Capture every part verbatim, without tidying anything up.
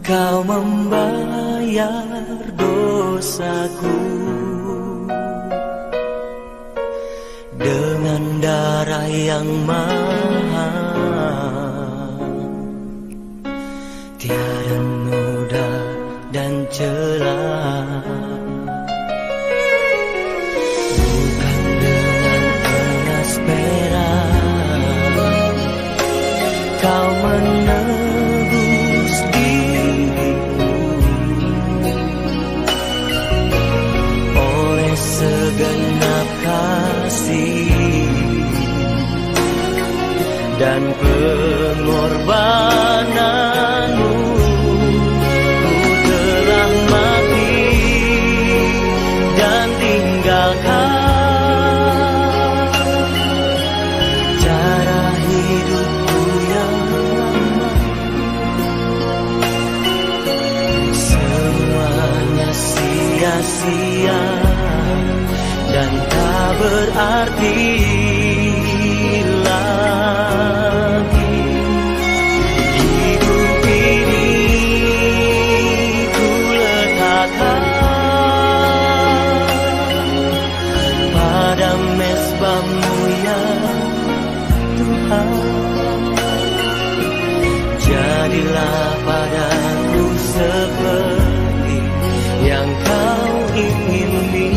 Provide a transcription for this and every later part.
Kau membayar dosaku dengan darah yang mahal, tiada noda dan celah. Bukan dengan emas perak kau menebus diriku, oleh segenap kasih dan pengorbananmu, ku telah mati dan tinggalkan cara hidupku yang lama. Semuanya sia-sia dan tak berarti lagi. Hidup ini ku letakkan pada mezbahmu, ya Tuhan. Jadilah padaku seperti yang kau ingini.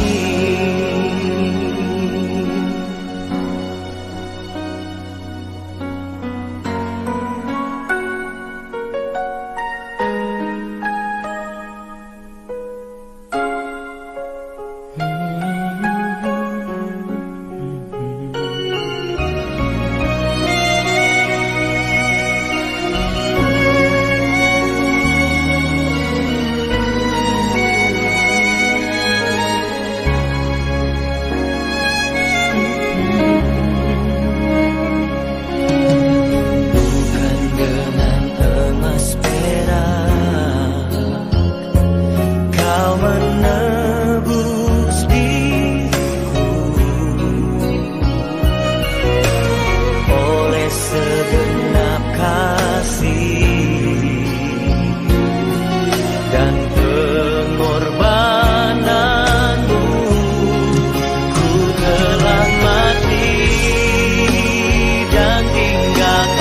Bukan dengan emas perak kau menebus diriku, oleh segenap kasih dan pengorbananmu, ku telah mati dan tinggalkan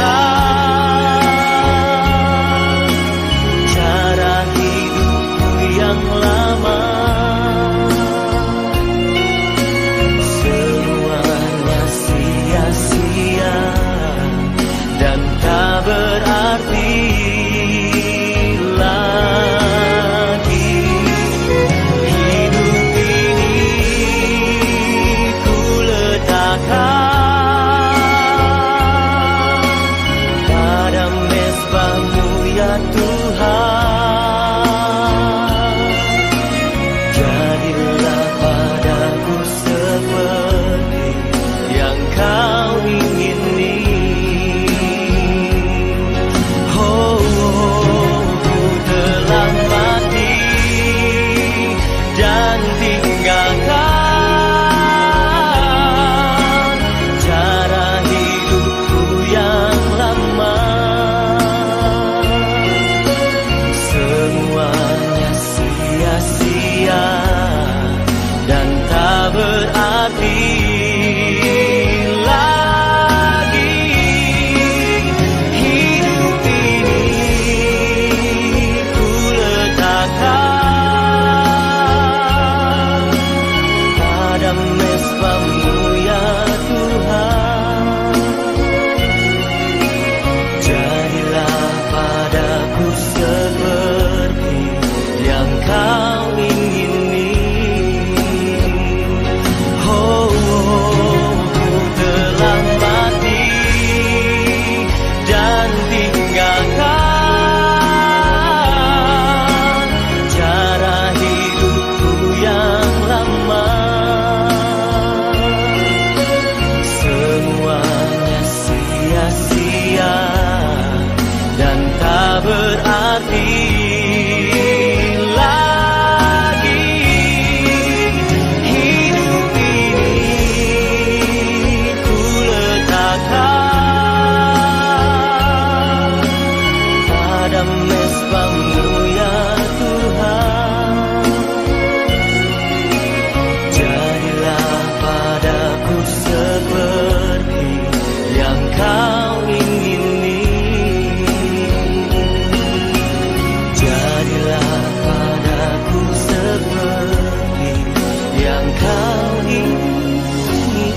cara hidupku yang lama. Semuanya sia-sia dan tak berarti lagi. Hidup ini ku letakkan pada mezbahmu, ya Tuhan. Jadilah padaku seperti yang kau ingini. Oh, ku telah mati dan tinggalkan cara hidupku yang lama. Semuanya sia-sia dan tak berarti lagi. Hidup ini ku letakkan pada mezbahmu, ya Tuhan. Jadilah padaku seperti yang kau ingini. Oh, oh, ku telah mati dan tinggalkan cara hidupku yang lama. Semuanya sia-sia dan tak berarti lagi. Hidup ini ku letakkan pada Mesbahmu ya Tuhan, jadilah padaku seperti yang kau ingini. Jadilah padaku seperti yang kau ingini.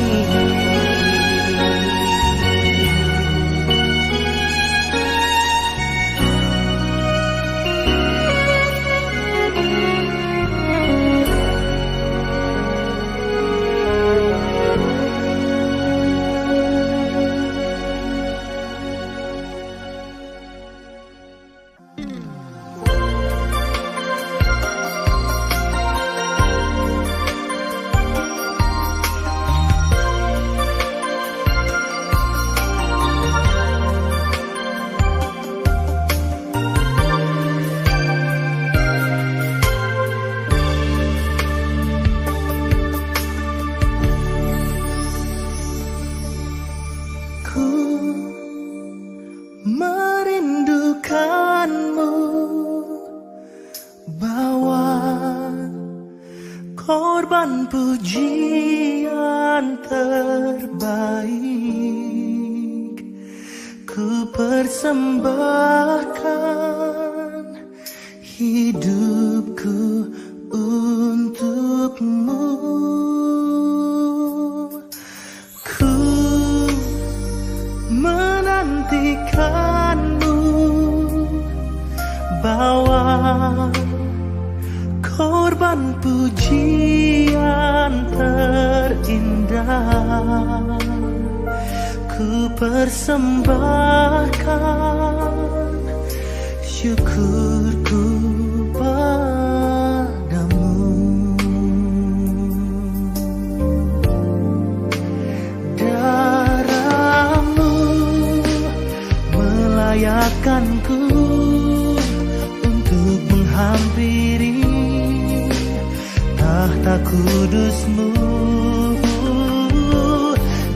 Ku merindukanmu, bawa korban pujian terbaik. Ku persembahkan hidupku untukmu. Ku menantikanmu, bawa korban pujian terindah. Ku persembahkan syukurku padamu. Darahmu melayakkanku untuk menghampiri tahta kudusmu.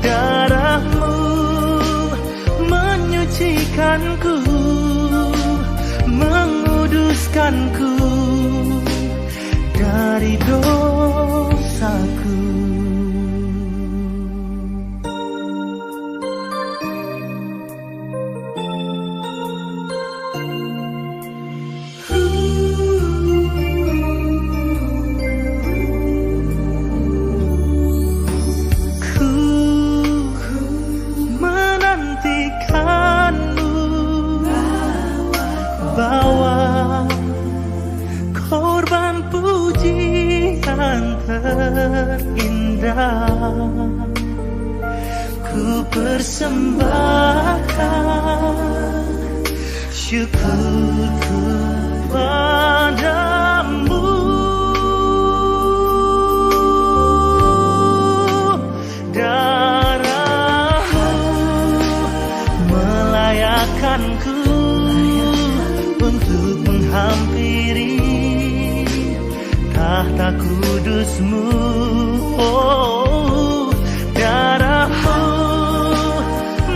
Darahmu menyucikanku, menguduskanku dari dosaku. Ku menantikanmu, bawa korban pujian terindah. Ku persembahkan syukurku padamu. Darahmu melayakkanku untuk menghampiri tahta kudusmu. Oh, darahmu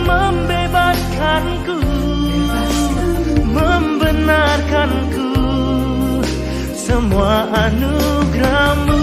membebaskanku, membenarkanku, semua anugerahmu.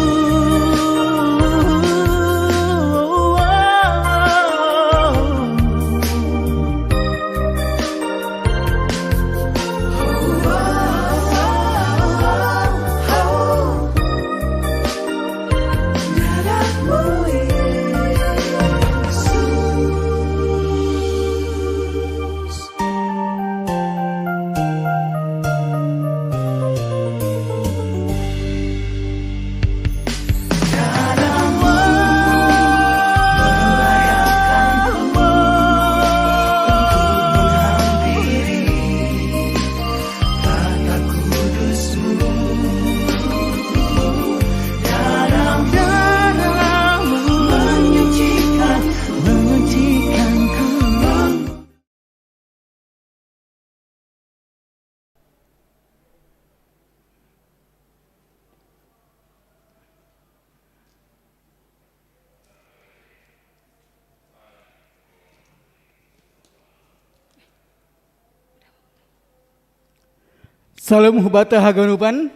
Salom hubata haganupan.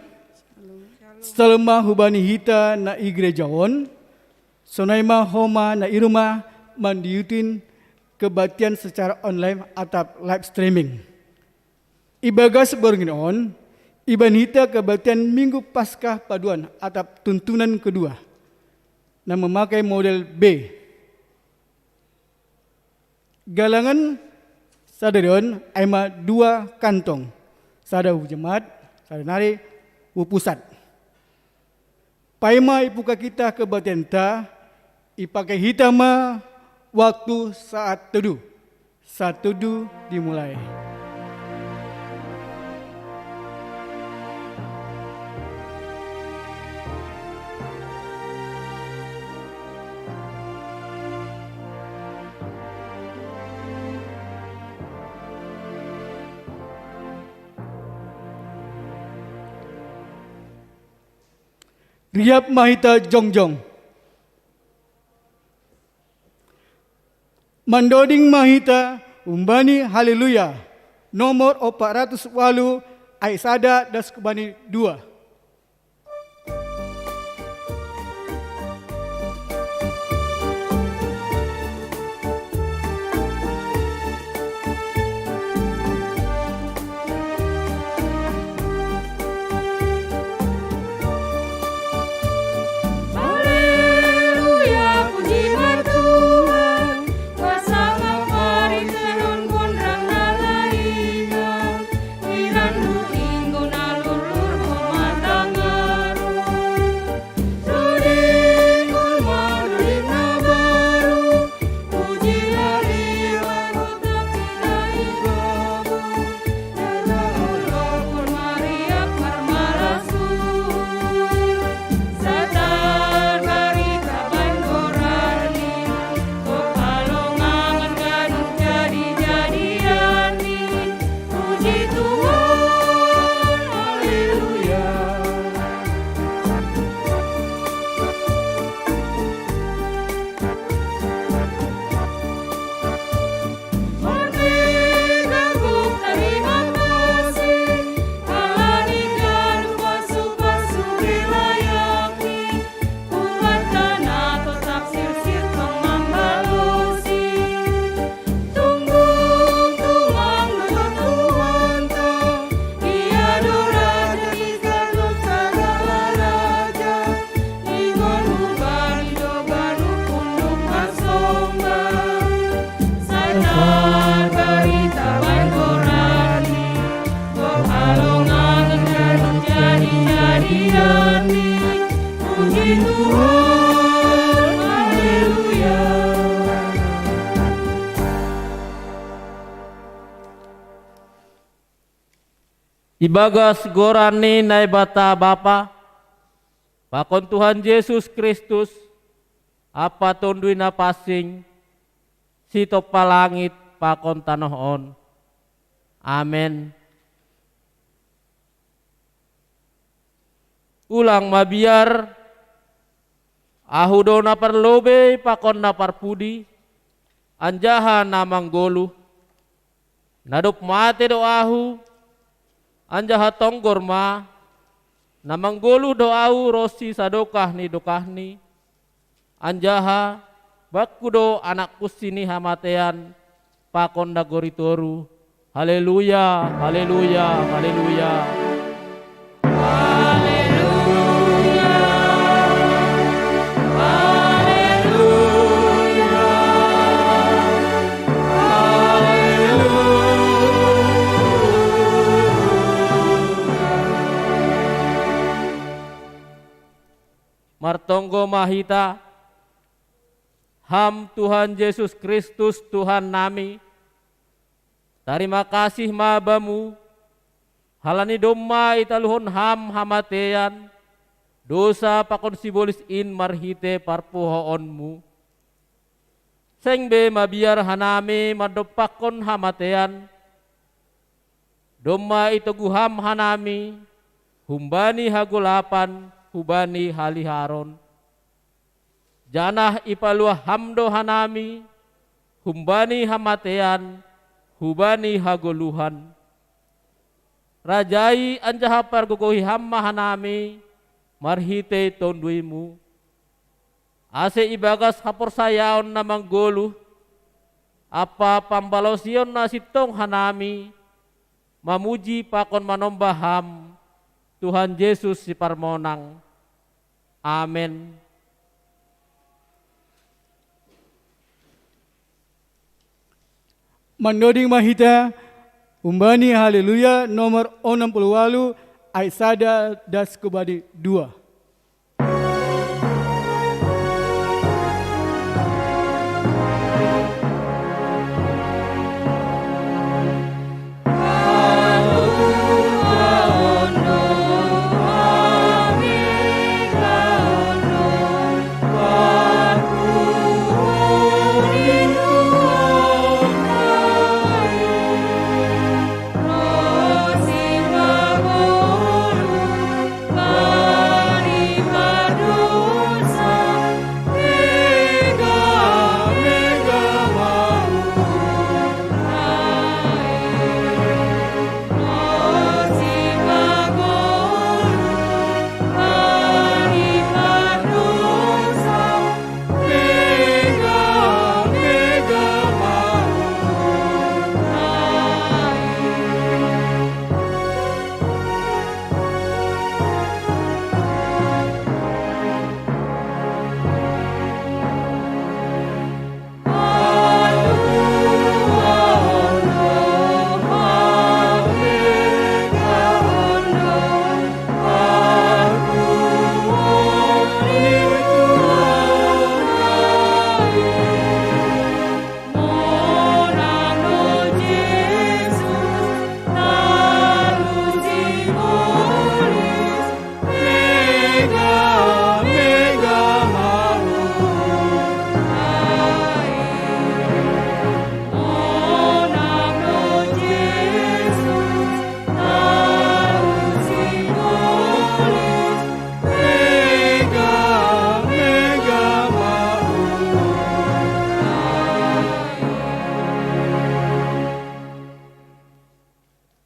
Salom ma hubani hita na i gereja on. Sonai ma homa na i rumah mandihuti kebaktian secara online atap live streaming. Ibagas borngin on, iban hita kebaktian Minggu Paskah paduan atap tuntunan kedua, na memakai model B. Galangan sadari on ai ma dua kantong, sada hu jemaat, sada nari hu pusat. Paima ipuka hita kebaktianta, ipakai hita ma waktu saat teduh. Saat teduh dimulai. Riap ma hita jongjong. Mandoding ma hita humbani Haleluya, nomor opat ratus walu, ai sada das kubani dua. Ibagas goran ni Naibata Bapa, pakon Tuhan Jesus Kristus, ampa Tonduy Napansing, sitompa langit pakon tanoh on. Amen. Ulang mabiar, Ahu do na parlobei pakon na parpudi, anjaha na manggoluh. Na dob mate do ahu, anjaha tonggor ma, na manggoluh do ahu ronsi sadokah ni dokahni, anjaha bangku do anak kunsi ni hamatean pakon nagori toruh. Haleluya, haleluya, haleluya. Martonggo ma hita. Ham Tuhan Jesus Kristus, Tuhan nami, tarima kasih ma Bamu, halani domma italuhon Ham hamatean, dosa pakon sibolis in marhite parpuhoonMu. Seng be mabiar hanami mandompakkon hamatean, domma itogu Ham hanami humbani hagolapan hubani haliharon. Janah ipaluah Ham do hanami humbani hamatean hubani hagoluhan. Rajai anjaha pargogohi Ham ma hanami marhitei Tonduimu, ase ibagas haporsayaon na manggoluh ampa pambalosion na sintong hanami mamuji pakon manomba Ham, Tuhan Jesus Siparmonang. Amen. Manoding ma hita humbani Haleluya nomor onom puluh walu, ayat sada das kubadi dua.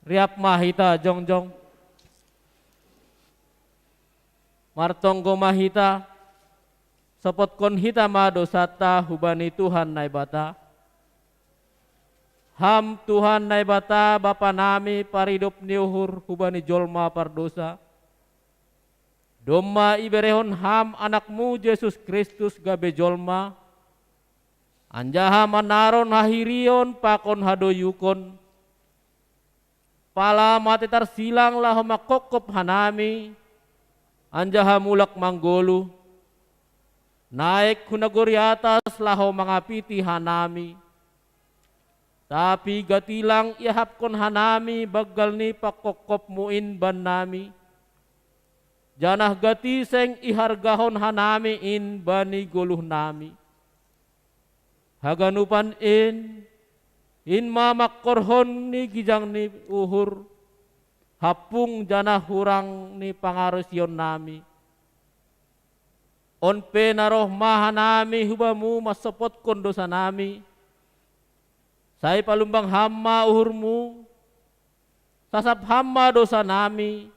Riap ma hita jongjong. Martonggo ma hita, sopotkon hita ma dousanta hubani Tuhan Naibata. Ham Tuhan Naibata, Bapa nami, paridop ni uhur hubani jolma pardousa. Domma iberehon Ham Anakmu Jesus Kristus gabe jolma, anjaha manaron hahirion pakon hadoyukon, pala mate tarsilang laho manghophop hanami, anjaha mulak manggoluh, naek hu nagori atas laho mangapiti hanami. Tapi gati lang iahapkon hanami banggal ni panghophopmu in bannami, janah gati seng ihargahon hanami in bani goluhnami. Haganupan in, in ma mangkorhon ni gijang ni uhur, hampung janah hurang ni pangarusionnami. On pe na roh ma hanami hu Bamu mansopotkon dousanami, sai palumbang Ham ma uhurMu, sasap Ham ma dousanami,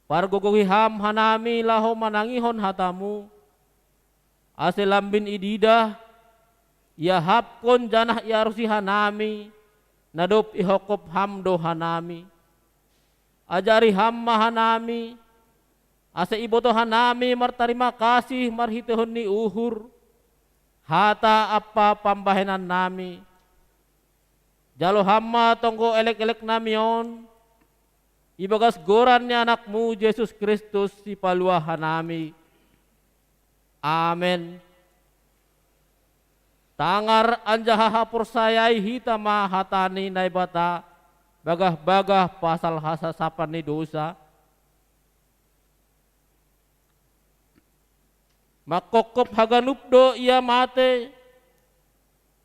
pargogohi Ham hanami laho manangihon hataMu, ase lambin ididah, iahapkon janah iarusi hanami, na dob ihophop Ham do hanami. Ajari Ham ma hanami, ase ibotoh hanami martarima kasih marhiteihon ni uhur, hata ampa pambahenannami. Jalo Ham ma tonggo elek-eleknami on, ibagas goran ni AnakMu Jesus Kristus Sipaluah hanami. Amen. Tangar anjaha haporsayai hita ma hata ni Naibata bagah-bagah pasal hasasapan ni dousa. Manghophop haganup do Ia mate,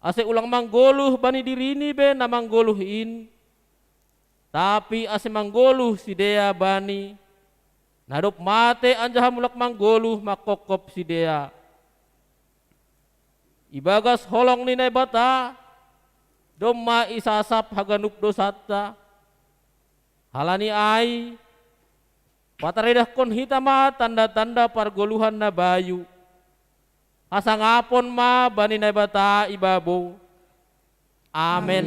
ase ulang manggoluh bani diriNi be na manggoluh in, tapi ase manggoluh sidea Bani, na dob mate anjaha mulak manggoluh manghophop sidea. Ibagas holong ni Naibata, domma isasap haganup dousanta, Halani ai, pataridahkon hita ma tanda-tanda pargoluhan na bayu. Hasangapon ma bani Naibata ibabo. Amen. Amen.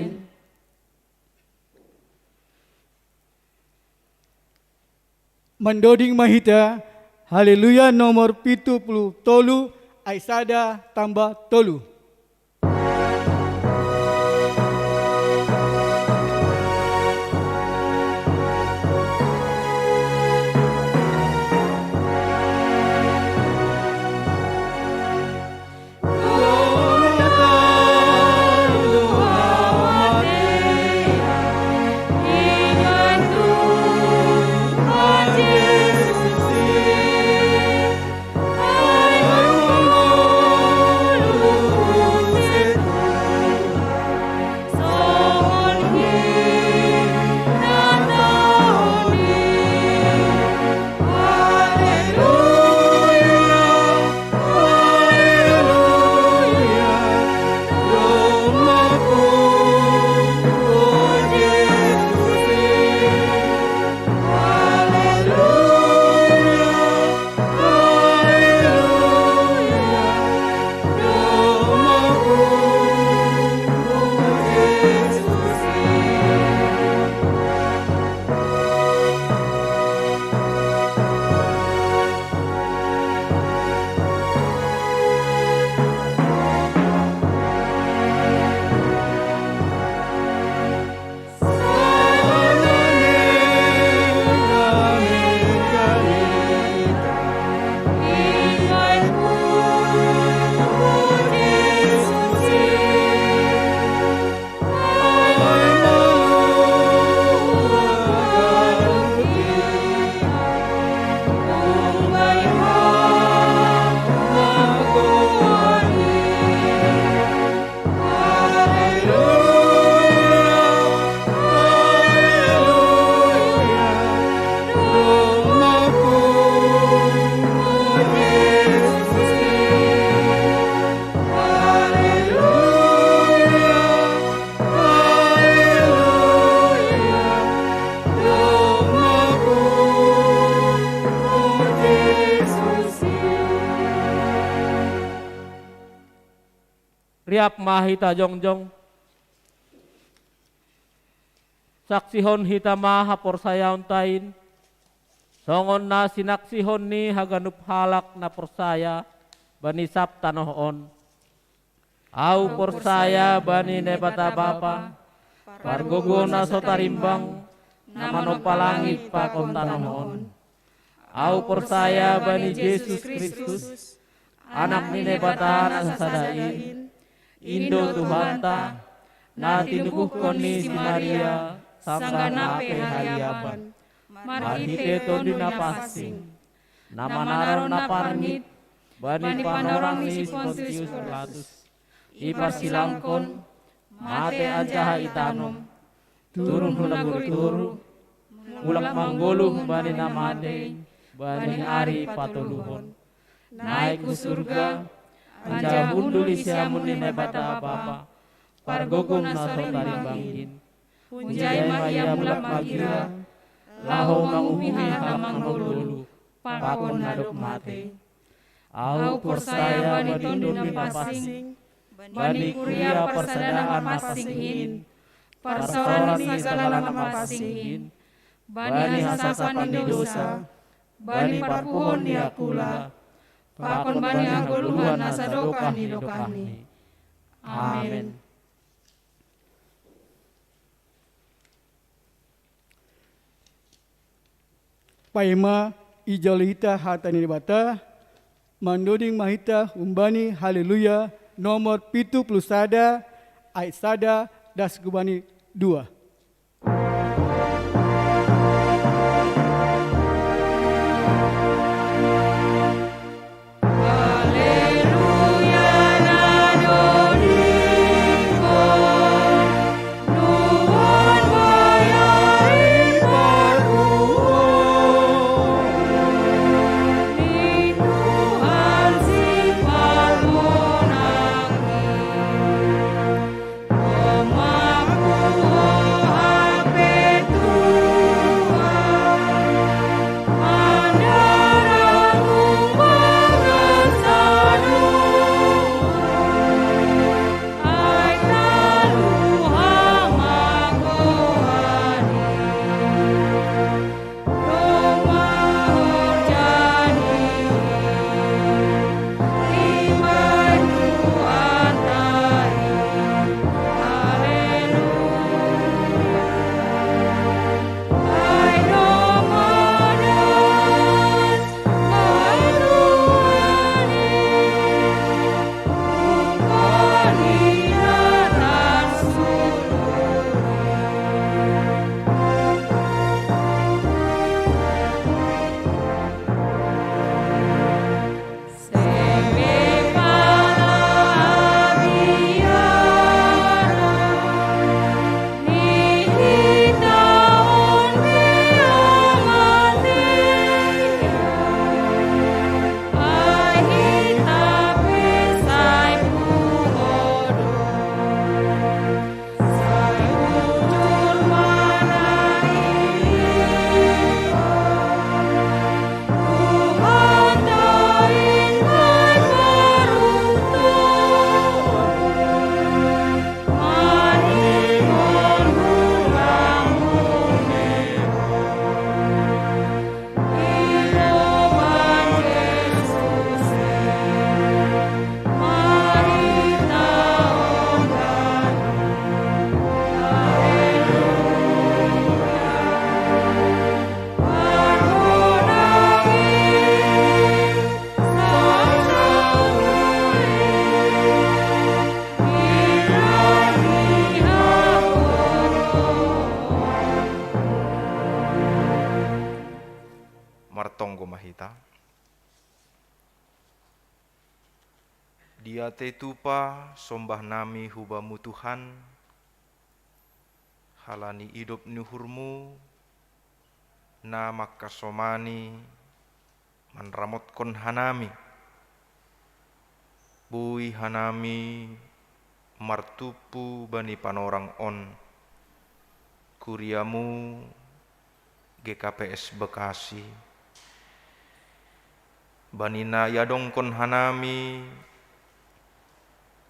Mandoding ma hita, Haleluya nomor pitu puluh tolu, ayat sada tambah tolu. Riap ma hita jongjong. Saksihon hita ma haporsayaonta in, songon na sinaksihon ni haganup halak na porsaya bani sab tanoh on. Ahu porsaya bani Naibata Bapa, pargogo na so tarimbang, na manompa langit pakon tanoh on. Ahu porsaya bani Jesus Kristus, Anak ni Naibata na sasada in, in do Tuhanta, na tinubuhkon ni si Maria sanggah na pe hariapan, marhite Tonduy Napansing, na manaron na parngit bani panorang ni si Pontius Pilatus, iparsilangkon, mate anjaha itanom, turun hu nagori toruh, mulak manggoluh bani na matei bani ari patoluhon, naik hu surga, anjaha hundul di siamun ni Naibata Bapa, pargogo na so tarimbang in. Hunjai ma Ia mulak magira, laho manguhuhi halak na manggoluh pakon na dob matei. Ahu porsaya bani Tonduy Napansing, bani kuria parsadaan na pansing in, parsaoran ni sagala na pansing in, bani hasasapan ni dosa, bani parpuhon ni angkula, pakon bani hagoluhan na sadokah ni dokahni. Amen. Paima ijalo hita hata ni Naibata, mandoding ma hita humbani Haleluya nomor pitu puluh sada, ayat sada das hubani dua. Tatonggo ma hita. Diatei tupa sombah nami hu Bamu Tuhan, halani idop ni uhurMu na mangkasomani manramotkon hanami. Boi hanami martumpu bani panorang on, kuriaMu G K P S Bekasi, bani na iadongkon hanami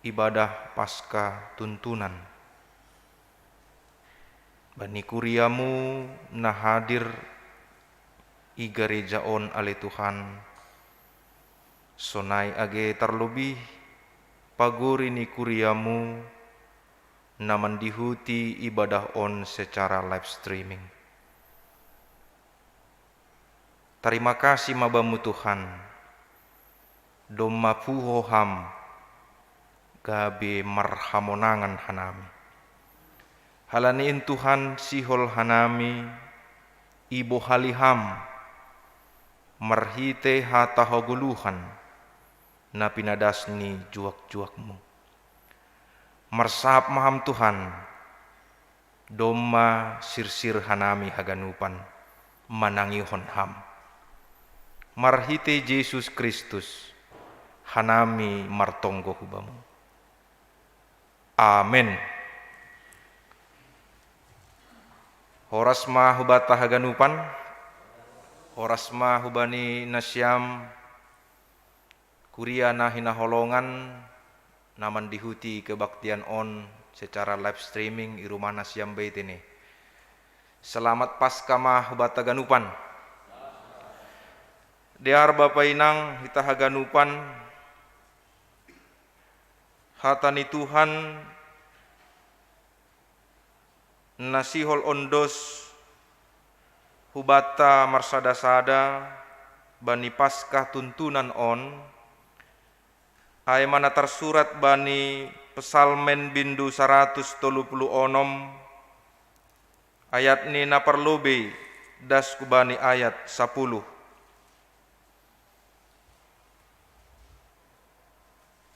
ibadah Paskah tuntunan. Bani kuriaMu na hadir i gareja on ale Tuhan, sonai age tarlobih pagori ni kuriaMu na mandihuti ibadah on secara live streaming. Tarima kasih ma Bamu Tuhan, domma puho Ham gabe marhamonangan hanami. Halani in Tuhan sihol hanami ibohali Ham marhitei hata hagoluhan na pinadas ni juak-juakMu. Marsahap ma Ham Tuhan, domma sirsir hanami haganupan manangihon Ham. Marhitei Jesus Kristus hanami martonggo hu Bamu. Amen. Horas ma hubata haganupan, horas ma hubani nasiam kuria na hinaholongan na mandihuti kebaktian on secara live streaming i rumah nasiam baitene. Selamat Paskah ma hubata haganupan. Dear Bapa Inang hita haganupan, hata ni Tuhan na sihol ondos hubata marsada-sada bani Paskah tuntunan on, ai ma na tarsurat bani Psalmen bindu saratus tolu puluh onom, ayat ni na parlobei das hubani ayat sapuluh.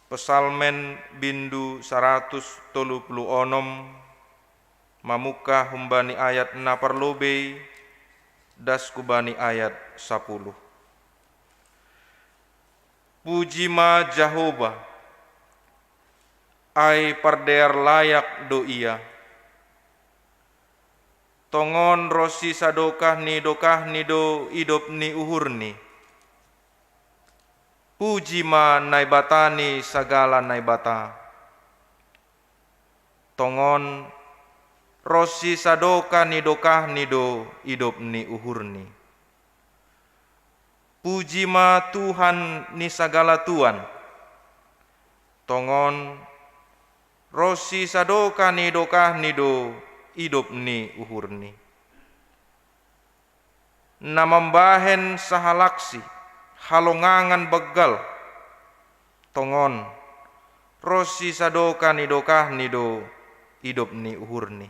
Psalmen bindu saratus tolu puluh onom, mamungkah humbani ayat na parlobei das hubani ayat sapuluh. Puji ma Jahowa, ai pardear layak do Ia. Tongon ronsi sadokah ni dokahni do idop ni uhurni. Puji ma Naibata ni sagala naibata. Tongon ronsi sadokah ni dokahni do idop ni uhurni. Puji ma Tuhan ni sagala tuan. Tongon ronsi sadokah ni dokahni do idop ni uhurni. Na mambahen sahalaksi halongangan banggal, tongon ronsi sadokah ni dokahni do idop ni uhurni.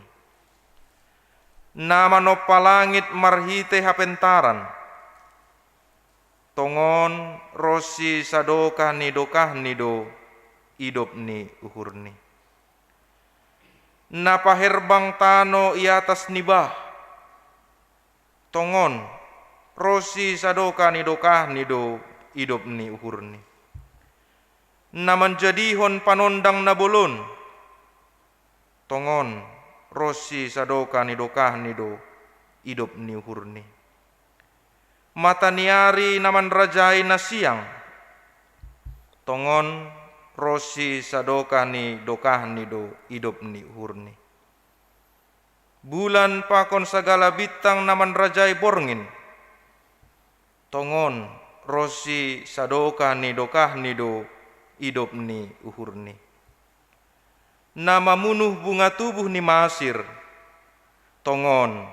Na manompa langit marhitei hapentaran, tongon ronsi sadokah ni dokahni do idop ni uhurni. Na paherbang tano i atas ni bah, tongon ronsi sadokah ni dokahni do idop ni uhurni. Na manjadihon panondang na bolon, tongon ronsi sadokah ni dokahni do idop ni uhurni. Mata ni ari na manrajai na siang, tongon ronsi sadokah ni dokahni do idop ni uhurni. Bulan pakon sagala bintang na manrajai borngin, tongon ronsi sadokah ni dokahni do idop ni uhurni. Na mamunuh bunga tubuh ni Masir, tongon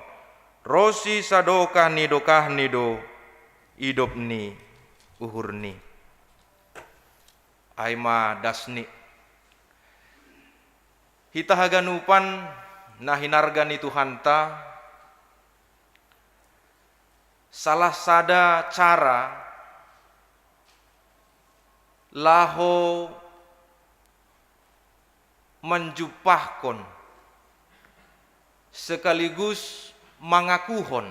ronsi sadokah ni dokahni do idop ni uhurni. Ai ma dasni. Hita haganupan na hinarga ni Tuhanta, Salah sada cara laho manjumpahkon sekaligus mangakuhon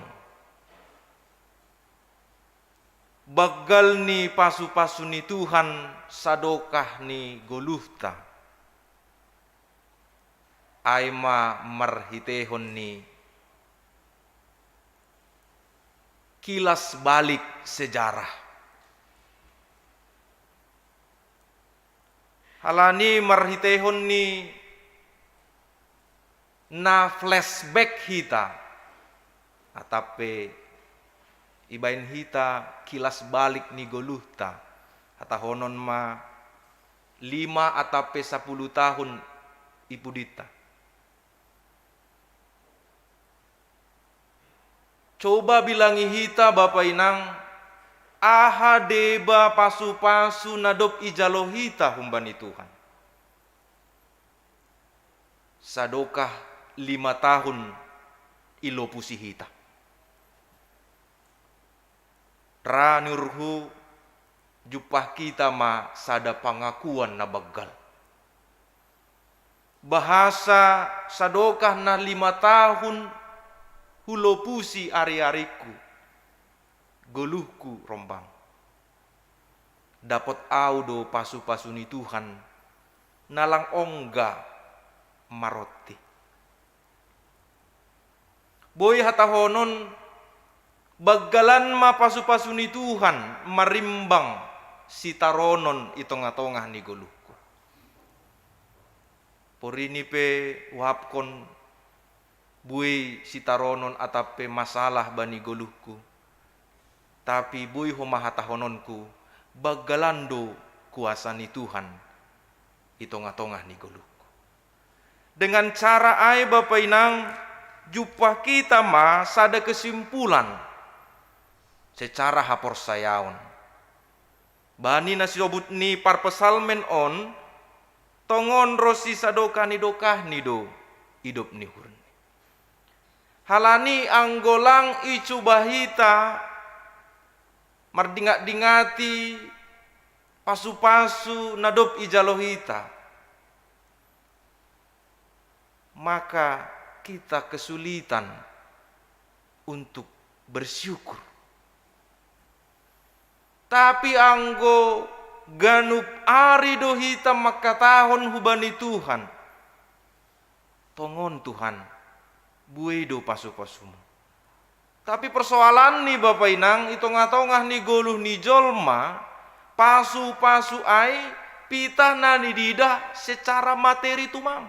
banggal ni pasu-pasu ni Tuhan sadokah ni goluhta, ai ma marhiteihon ni kilas balik sejarah. Halani marhiteihon ni na flashback hita, atap pe ibaen hita kilas balik ni goluhta, hatahonon ma lima atap pe sapuluh tahun i pudinta. Coba bilangi hita, bapa inang, aha deba pasu-pasu na dob ijalo hita humbani Tuhan. Sadokah lima tahun ilopusi hita. Ra ni uhurhu jumpah hita ma sada pangakuan na banggal. Bahasa sadokah na lima tahun hulopusi ari-arikku, goluhku rombang. Dapot au do pasu-pasu ni Tuhan, na lang ongga maronti. Boi hatahonon, banggalan ma pasu-pasu ni Tuhan marimbang sitaronon i tongah-tongah ni goluhku. Porini pe huahapkon buei sitaronon atap pe masalah bani goluhku, tapi boi homa hatahononku, banggalan do kuasa ni Tuhan i tongah-tongah ni goluhku. Dengan cara ai, bapa inang, jumpah hita ma sada kesimpulan secara haporsayaon. Bani na siobut ni parpsalmen on, tongon ro sisadokah ni dokahni do idop ni uhurni. Halani anggo lang icuba hita mardingat-dingati pasu-pasu na dob ijalo hita, maka kita kesulitan untuk bersyukur. Tapi anggo ganup ari do hita mangkatahon hubani Tuhan, "Tongon Tuhan, buei do pasu-pasumu." Tapi persoalanni, bapa inang, i tongah-tongah ni goluh ni jolma, pasu-pasu ai pitah na nididah secara materi tumam.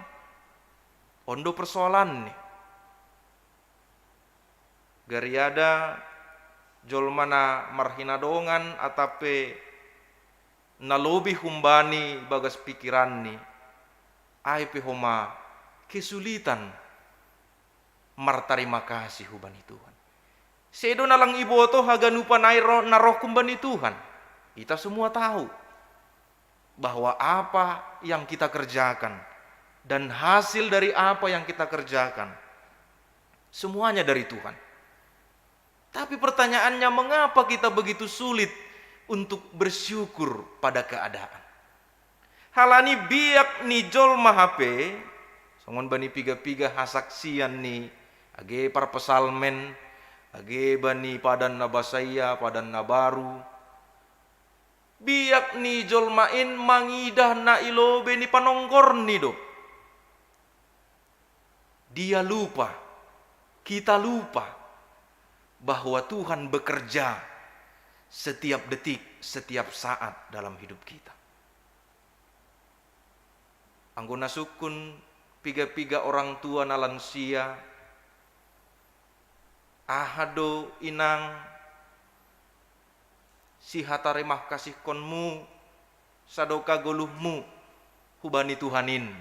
On do persoalanni. Gariada jolma na marhinadongan atap pe na lobi humbani bagas pikiranni, ai pe homa kesulitan martarima kasih hubani Tuhan. Sedo na lang iboto haganupan ai ro-, na roh humbani Tuhan. Kita semua tahu bahwa apa yang kita kerjakan dan hasil dari apa yang kita kerjakan, semuanya dari Tuhan. Tapi pertanyaannya, mengapa kita begitu sulit untuk bersyukur pada keadaan? Halani biak ni jolma hape, songon bani piga-piga hasaksian ni age parpsalmen, age bani Padan na Basaia, Padan na Baru, biak ni jolma in mangidah na i lobei ni panonggorni do. Dia lupa, kita lupa bahwa Tuhan bekerja setiap detik, setiap saat dalam hidup kita. Anggo na sungkun piga-piga orang tua na lansia, aha do inang sihatarima kasihkonmu sadokah goluhmu hubani Tuhan in?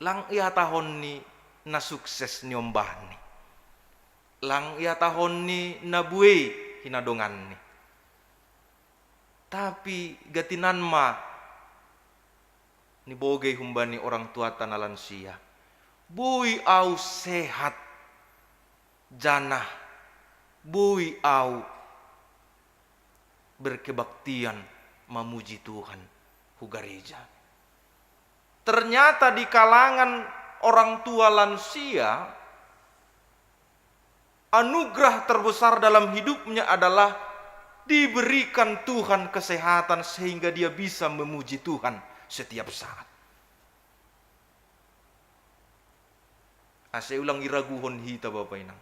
Lang ihatahonni na sukses niombahni. Lang ihatahonni na buei hinadonganni. Tapi gatinan ma nibogei humbani orang tuata na lansia, "Boi au sehat, Janah boi au berkebaktian mamuji Tuhan hu gareja. Ternyata di kalangan orang tua lansia, anugerah terbesar dalam hidupnya adalah diberikan Tuhan kesehatan sehingga dia bisa memuji Tuhan setiap saat. Ase ulang iraguhon hita, Bapa Inang.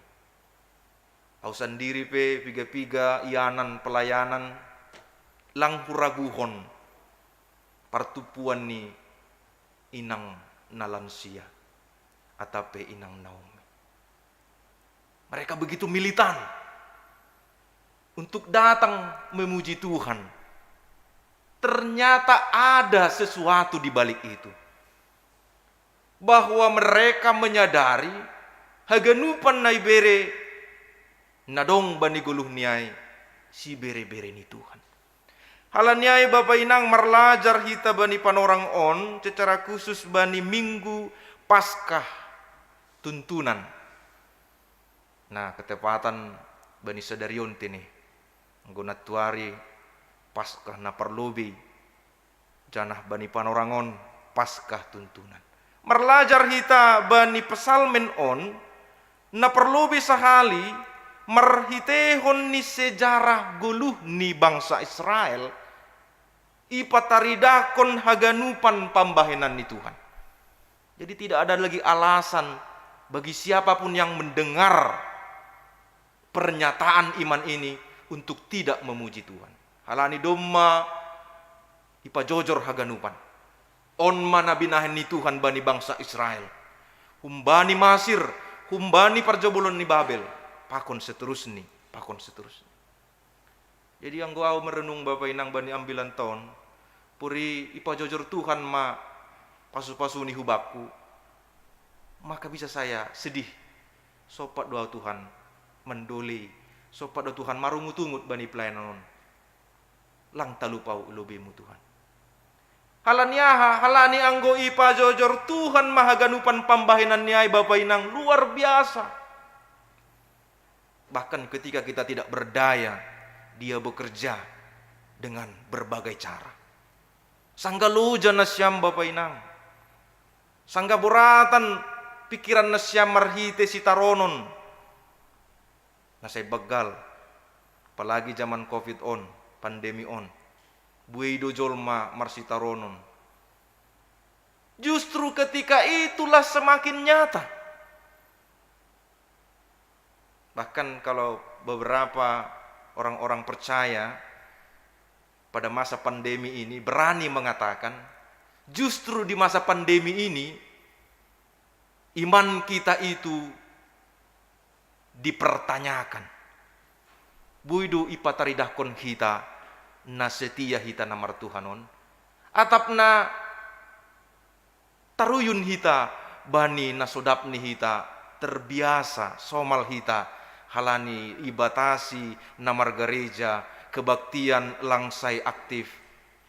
Au sandiri pe piga-piga ianan pelayanan, lang huraguhon partumpuan ni inang na lansia, atap pe inang Naomi. Mereka begitu militan untuk datang memuji Tuhan. Ternyata ada sesuatu di balik itu, bahwa mereka menyadari haganupan na ibere na dong bani goluh ni ai sibere-bere ni Tuhan. Halani ai, Bapa Inang, marlajar hita bani panorang on, secara khusus bani Minggu Paskah Tuntunan. Nah, ketepatan bani sadari on tene, anggo nantuari Paskah na parlobei, janah bani panorang on Paskah Tuntunan. Marlajar hita bani Psalmen on, na parlobei sahali marhiteihon ni sejarah goluh ni bangsa Israel, ipataridahkon haganupan pambahenan ni Tuhan. Jadi tidak ada lagi alasan bagi siapapun yang mendengar pernyataan iman ini untuk tidak memuji Tuhan. Halani domma ipajojor haganupan. On ma na binahen ni Tuhan bani bangsa Israel. Humbani Masir, humbani parjobolon ni Babel, pakon seterusni, pakon seterusni. Jadi anggo au merenung, Bapa Inang, bani ambilan taon, puri ipajojor Tuhan ma pasu-pasu ni hubakku, maka bisa saya sedih. Sompat do au Tuhan mandolei, sompat do Tuhan marungut-ungut bani pelayanan on. Lang talup au lobeimu, Tuhan. Halani aha? Halani anggo ipajojor Tuhan ma haganupan pambahenan ni ai, Bapa Inang, luar biasa. Bahkan ketika kita tidak berdaya, Dia bekerja dengan berbagai cara. Sanggah loja nasiam, Bapa Inang. Sanggah boratan pikiran nasiam marhite sitaronon na sai banggal, apalagi zaman covid on, pandemi on. Buei do jolma marsitaronon. Justru ketika itulah semakin nyata. Bahkan kalau beberapa orang-orang percaya pada masa pandemi ini berani mengatakan, justru di masa pandemi ini iman kita itu dipertanyakan. Boi do ipataridahkon hita na setia hita na marTuhan on, atap na taruyun hita bani na so dapni hita, terbiasa somal hita, halani ibatasi na margareja, kebaktian lang sai aktif.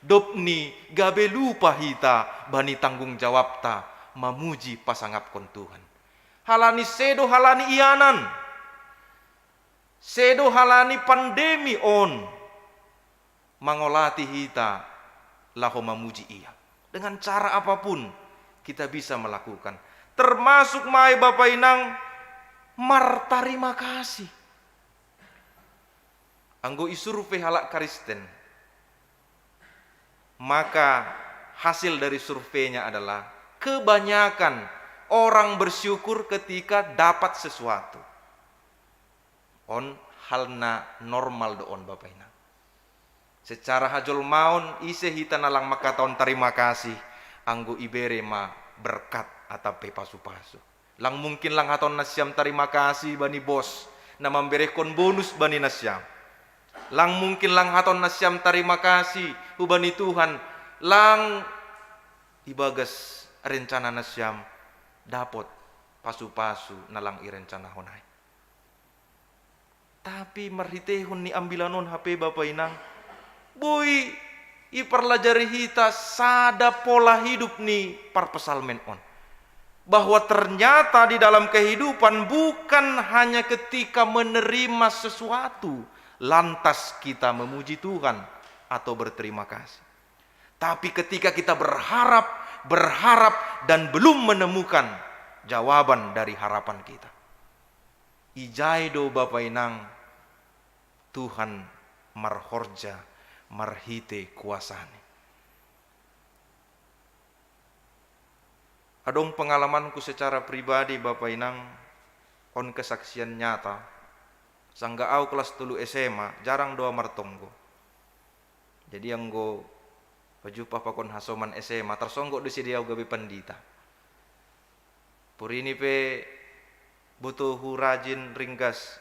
Dobni gabe lupa hita bani tanggung jawabta mamuji pasangapkon Tuhan. Halani sedo halani ianan, sedo halani pandemi on mangolati hita laho mamuji Ia. Dengan cara apapun kita bisa melakukan. Termasuk ma ai, Bapa Inang, martarima kasih. Anggo isurvei halak Kristen, maka hasil dari surveinya adalah kebanyakan orang bersyukur ketika dapat sesuatu. On hal na normal do on, Bapa Inang. Secara hajolmaon, ise hita na lang mangkatahon tarima kasih, anggo ibere ma berkat atap pe pasu-pasu. Lang mungkin lang hatahon nasiam tarima kasih bani bos na mamberehon bonus bani nasiam. Lang mungkin lang hatahon nasiam tarima kasih hubani Tuhan, lang ibagas rencana nasiam dapot pasu-pasu na lang irencanahon ai. Tapi marhiteihon ni ambilan on hape, Bapa Inang, boi iparlajari hita sada pola hidup ni parpsalmen on. bahwa ternyata di dalam kehidupan bukan hanya ketika menerima sesuatu, lantas kita memuji Tuhan atau berterima kasih. Tapi ketika kita berharap, berharap, dan belum menemukan jawaban dari harapan kita. Ijai do Bapa Inang Tuhan marhorja marhite kuasani. Adong pengalamanku secara pribadi, Bapa Inang, on kesaksian nyata. Sangga au kelas tolu S M A, jarang doa martonggo. Jadi anggo pajumpah pakon hasoman S M A, tarsonggot do sia di au gabe pandita. Porini pe botohu rajin ringgas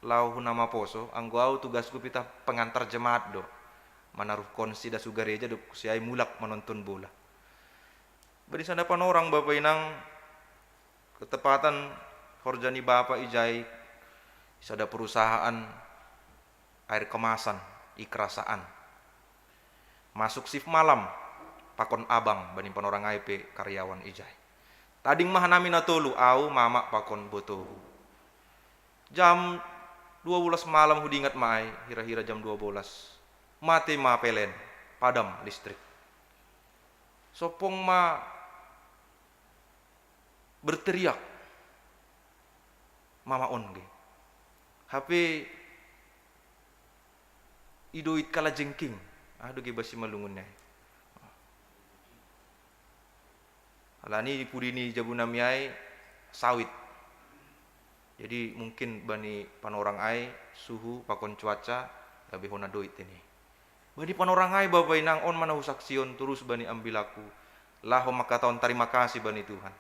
lao hu na maposo, anggo au tugasku pita pengantar jemaat do. Manaruhkon sida tu gareja dob siai mulak manonton bola. Bani sada panorang, Bapa Inang, ketepatan horja ni bapa ijai, sada perusahaan air kemasan i Kerasaan. Masuk shift malam, pakon abang bani panorang ai pe karyawan ijai. Tading ma hanami na tolu, au, mama pakon botohu. Jam dua bolas malam hudingat ma ai, hira-hira jam dua bolas. Mate ma P L N, padam listrik. Sompong ma berteriak mama on ge. Hape idoit kalajengking. Aha do ge ba simalungun ni ai? Alani di pudi ni jabu nami ai sawit. Jadi mungkin bani panorang ai suhu pakon cuaca gabe hona doit tene. Bani panorang ai, Bapa Inang, on ma na husaksion torus bani ambilanku laho mangkatahon tarima kasih bani Tuhan.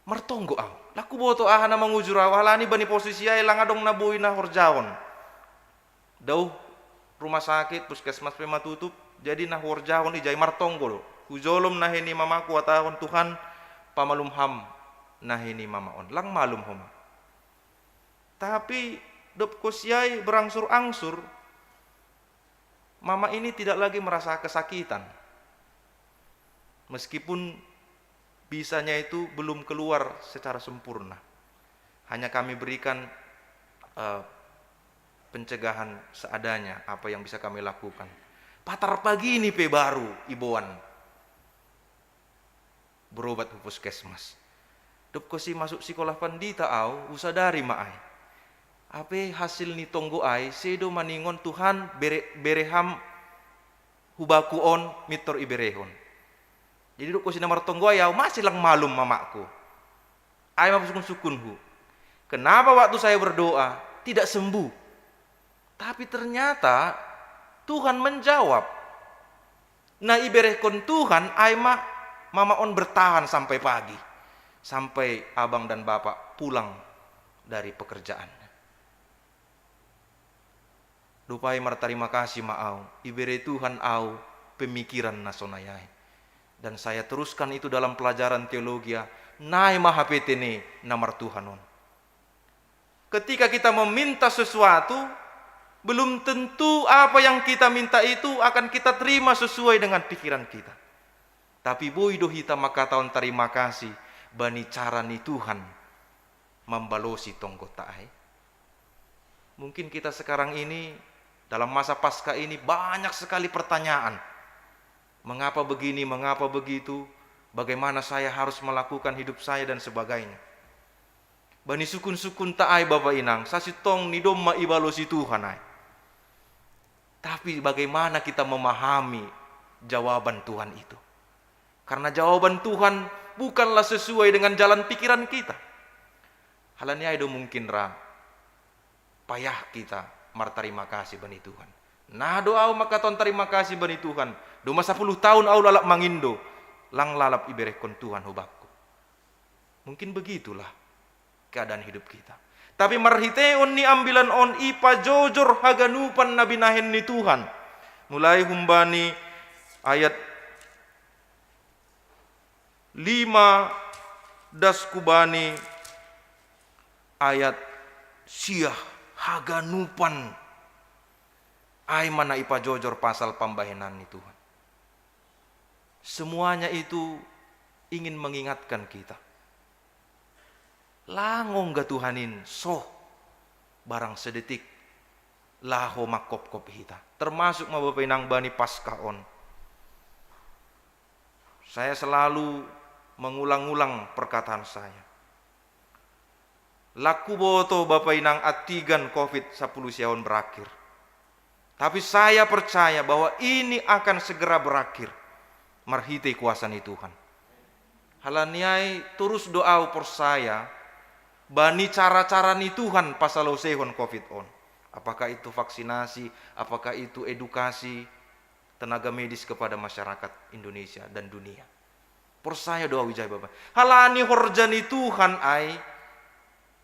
Martonggo au. Lang huboto aha na mangujur au, alani bani posisi ai lang adong na boi na horjahon. Dauh rumah sakit, puskesmas pe ma tutup, jadi na huhorjahon ijai martonggo do. Hujolom nahe ni mamaku huhatahon, Tuhan, pamalum ham nahe ni mama on. Lang malum homa. Tapi dob kosiai berangsur-angsur, mama ini tidak lagi merasa kesakitan. Meskipun bisanya itu belum keluar secara sempurna. Hanya kami berikan, eh, pencegahan seadanya, apa yang bisa kami lakukan. Patar pagi ini pe baru iboan berobat hu puskesmas. Dob kosi masuk sikola pandita au, husadari ma ai. Hape hasil ni tonggo ai, sedo maningon, Tuhan, bere, bere ham hubaku on mintor iberehon. Jadi dob kosi na martonggo ai au, masih lang malum mamaku. Ai ma pasukun-sukunhu. Kenapa waktu saya berdoa tidak sembuh? Tapi ternyata Tuhan menjawab. Na iberehkon Tuhan ai ma mama on bertahan sampai pagi. Sampai abang dan bapak pulang dari pekerjaannya. Dob ai martarima kasih ma au, ibere Tuhan au pemikiran na sonai ai. Dan saya teruskan itu dalam pelajaran teologia, nai ma hape tene na martuhan on. Ketika kita meminta sesuatu, belum tentu apa yang kita minta itu akan kita terima sesuai dengan pikiran kita. Tapi boi do hita mangkatahon tarima kasih bani cara ni Tuhan mambalosi tonggota ai. Mungkin kita sekarang ini, dalam masa Paskah ini, banyak sekali pertanyaan. Mengapa begini, mengapa begitu, bagaimana saya harus melakukan hidup saya, dan sebagainya. Bani sukun-sukunta ai, Bapa Inang, sasintongni domma ibalosi Tuhan ai. Tapi bagaimana kita memahami jawaban Tuhan itu? Karena jawaban Tuhan bukanlah sesuai dengan jalan pikiran kita. Halani ai do mungkin ra payah kita martarima kasih bani Tuhan. Nah do au mangkatahon tarima kasih bani Tuhan. Domma sapuluh tahun au lalap mangindo, lang lalap iberehkon Tuhan hubakku. Mungkin begitulah keadaan hidup kita. Tapi marhiteon ni ambilan on ipajojor haganupan na binahen ni Tuhan. Mulai humbani ayat lima das hubani ayat sia, haganupan ai ma na ipajojor pasal pambahenan ni Tuhan. Semuanya itu ingin mengingatkan kita. Lang ongga Tuhan in soh barang sedetik laho mangkopkop hita. Termasuk ma Bapa Inang bani Paskah on. Saya selalu mengulang-ulang perkataan saya. Lang huboto Bapa Inang antigan covid sampulu sia on berakhir. Tapi saya percaya bahwa ini akan segera berakhir marhitei kuasa ni Tuhan. Halani ai torus do ahu porsaya bani cara-cara ni Tuhan pasaloseihon covid on. Apakah itu vaksinasi, apakah itu edukasi tenaga medis kepada masyarakat Indonesia dan dunia. Porsaya do ahu ijai Bapa. Halani horja ni Tuhan ai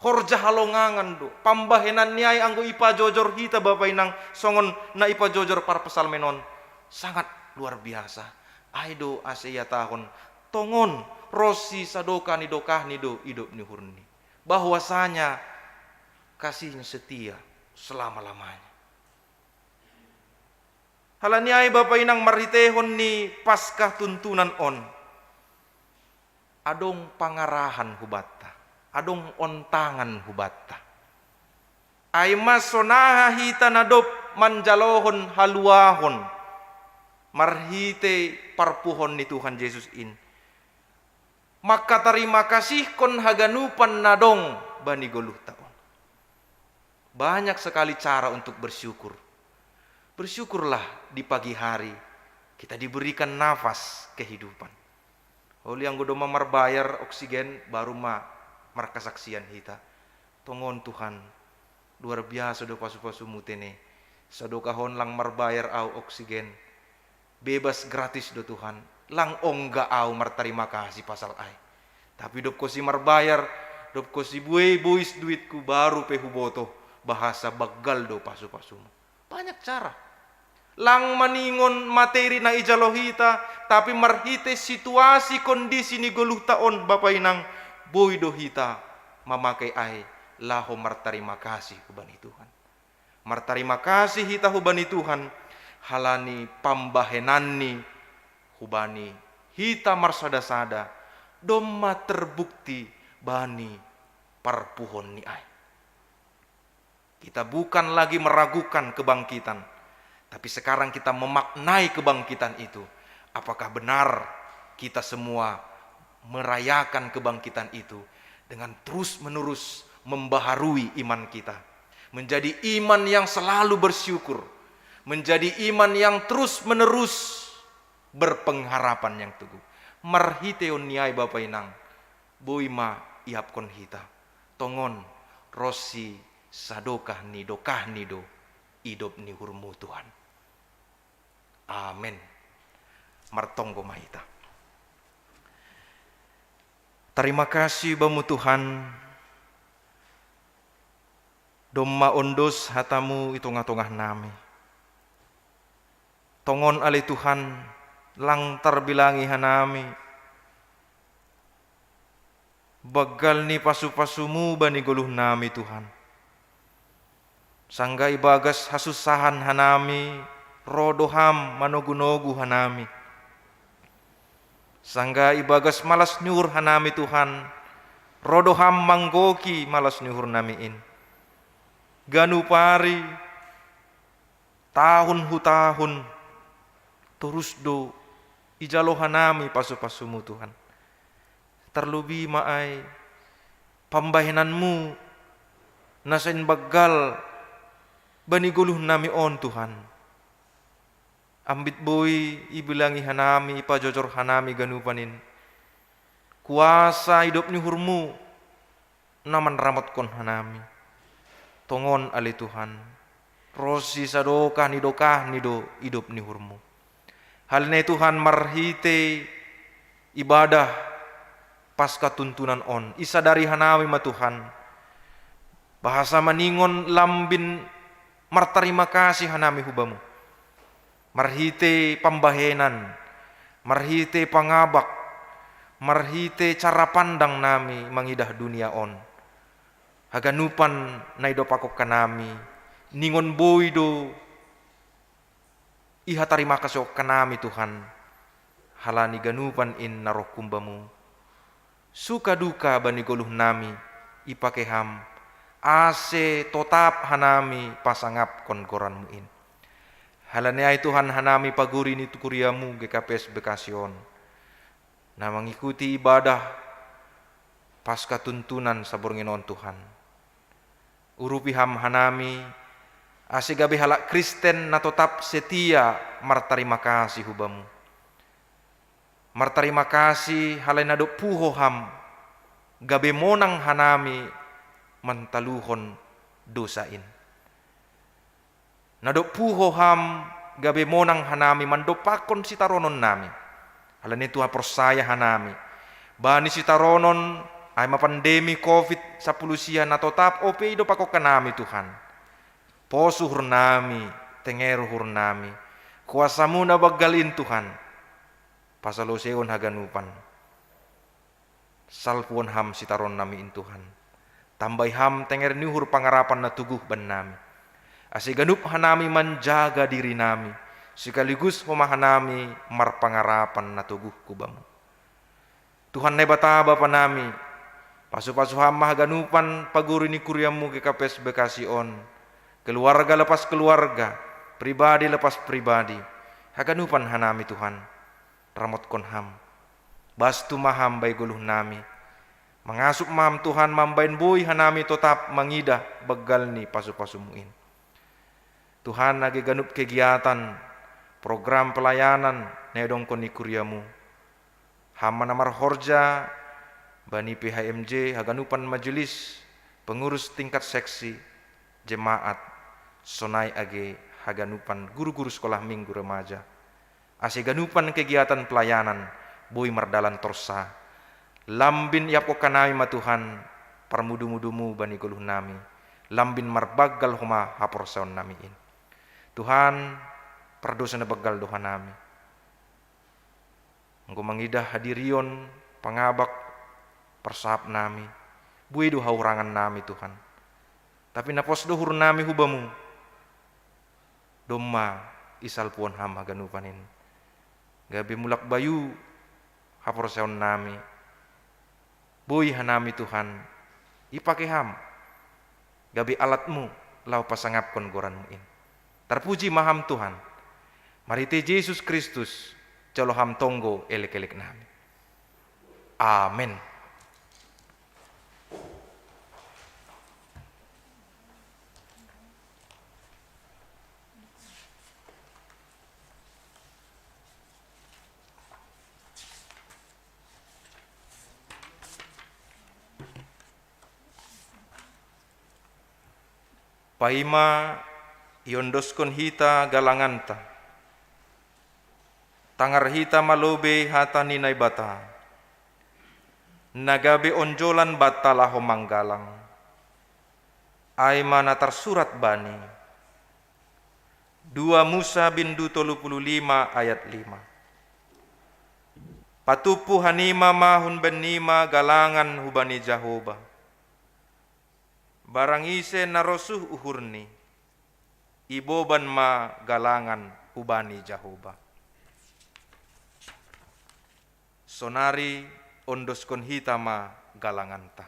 horja halongangan do. Pambahenan ni ai anggo ipajojor hita Bapa Inang songon na ipajojor parpsalmen on, sangat luar biasa. Ai do ase ihatahon, tongon ronsi sadokah ni dokahni do idop ni uhurni. Bahwasanya kasihnya setia selama-lamanya. Halani ai Bapa Inang marhiteihon ni Paskah tuntunan on, adong pangarahan hubanta, adong ontangan hubanta. Ai ma sonaha hita na dob manjalohon haluahon marhitei parpuhon ni Tuhan Jesus in, mangkatarima kasihkon haganupan na dong bani goluhta on. Banyak sekali cara untuk bersyukur. Bersyukurlah di pagi hari kita diberikan nafas kehidupan. Uli anggo domma marbayar oksigen, baru ma markasaksian hita. Tongon Tuhan, luar biasa do pasu-pasumu tene. Sadokah on lang marbayar ahu oksigen. Bebas gratis do Tuhan. Lang ongga ahu martarima kasih pasal ai. Tapi dob kosi marbayar, dob kosi buei bois duitku, baru pe huboto bahasa banggal do pasu-pasumu. Banyak cara. Lang maningon materi na ijalo hita, tapi marhitei situasi kondisi ni goluhta on Bapa Inang, boi do hita mamakai ai laho martarima kasih hubani Tuhan. Martarima kasih hita hubani Tuhan, halani pambahenanni hubani hita marsada-sada, domma terbukti bani parpuhon ni ai. Kita bukan lagi meragukan kebangkitan, tapi sekarang kita memaknai kebangkitan itu. Apakah benar kita semua merayakan kebangkitan itu dengan terus-menerus membaharui iman kita, menjadi iman yang selalu bersyukur, menjadi iman yang terus-menerus berpengharapan yang teguh? Marhitei on ni ai Bapa Inang, boi ma iapkon hita. Tongon ronsi sadokah ni dokahni do idop ni uhurmu Tuhan. Amen. Martonggo ma hita. Tarima kasih Bamu Tuhan, domma ondos hatamu i tongah-tongah nami. Tongon ale Tuhan, lang tarbilangi hanami banggal ni pasu-pasumu bani goluh nami Tuhan. Sangga ibagas hasunsahan hanami, ro do Ham manogu-nogu hanami. Sangga ibagas malas ni uhur hanami Tuhan, ro do Ham manggohi malas ni uhur nami in. Ganup ari, tahun hu tahun, torus do ijalo hanami pasu-pasumu Tuhan. Tarlobi ma ai pambahenanmu na sain banggal bani goluh nami on Tuhan. Ambit boi ibagas hanami, ipajojor hanami ganupan in kuasa idop ni uhurmu na manramotkon hanami. Tongon ale Tuhan, ronsi sadokah ni dokahni do idop ni uhurmu. Halani Tuhan, marhitei ibadah Paskah tuntunan on, isadari hanami ma Tuhan, bahasa maningon lambin martarima kasih hanami hu Bamu. Marhitei pambahenan, marhitei pangabak, marhitei cara pandang nami mangidah dunia on. Haganupan na idopakhon hanami, ningon boi do ihatarima kasihon hanami Tuhan, halani ganupan in na roh hu Bamu. Suka duka bani goluh nami ipake Ham, ase totap hanami pasangapkon goranMu in. Halani ai Tuhan, hanami paguri ni kuriaMu G K P S Bekasi on, na mangikuti ibadah Paskah tuntunan saborngin on Tuhan. Urupi Ham hanami, ase gabe halak Kristen na totap setia martarima kasih hu Bamu. Martarima kasih halani na dob puho Ham gabe monang hanami mantaluhon dosa in. Na dob puho Ham gabe monang hanami mandompakkon sitaronon nami. Halani tuha porsaya hanami bani sitaronon, ai ma pandemi covid sampulu sia na totap ope i dompakkon hanami Tuhan. Pos uhur nami, tenger uhur nami, kuasa-Mu na banggal in Tuhan, pasalosehon haganupan. Salpuhon Ham sitaronon nami in Tuhan. Tambai Ham tenger ni uhur pangarapan na toguh bannami, ase ganup hanami manjaga diri nami, sekaligus homa hanami marpangarapan na toguh hu Bamu. Tuhan Naibata Bapa nami, pasu-pasu Ham ma haganupan paguri ni kuriaMu G K P S Bekasi on, keluarga lepas keluarga, pribadi lepas pribadi, haganupan hanami Tuhan. Ramotkon Ham. Bastu ma Ham bai goluh nami. Mangasup ma Ham Tuhan mambahen boi hanami totap mangidah banggal ni pasu-pasu-Mu in. Tuhan, age ganup kegiatan, program pelayanan na iadongkon ni kuriaMu, Ham ma na marhorja bani P H M J, haganupan majelis, pengurus tingkat seksi, jemaat, sonai age haganupan guru-guru sekolah minggu remaja. Ase ganupan kegiatan pelayanan boi mardalan torsa. Lambin iapkon hanami ma Tuhan parmudu-mudu-Mu bani goluh nami, lambin marbanggal homa haporsayaon nami in. Tuhan, pardosa na banggal do hanami. Anggo mangidah hadirion, pangabak, parsahap nami, buei do hahurangan nami Tuhan. Tapi na pos do uhur nami hu Bamu. Domma isalpuhon Ham haganupan in. Gabe mulak bayu haporsayaon nami. Boi hanami Tuhan, ipake Ham gabe alat-Mu laho pasangapkon goran-Mu in. Tarpuji ma Ham Tuhan. Marhite Jesus Kristus, jalo Ham tonggo elek-elek nami. Amen. Paima iondoskon hita galanganta, tangar hita ma lobei hata ni Naibata, na gabe onjolan banta laho manggalang. Ai ma na tarsurat bani dua Musa bindu tolu pulu lima ayat lima. Patumpu hanima ma hun bennima galangan hubani Jahoba. Barang ise na rosuh uhurni, iboban ma galangan hubani Jahoba. Sonari ondoskon hita ma galanganta.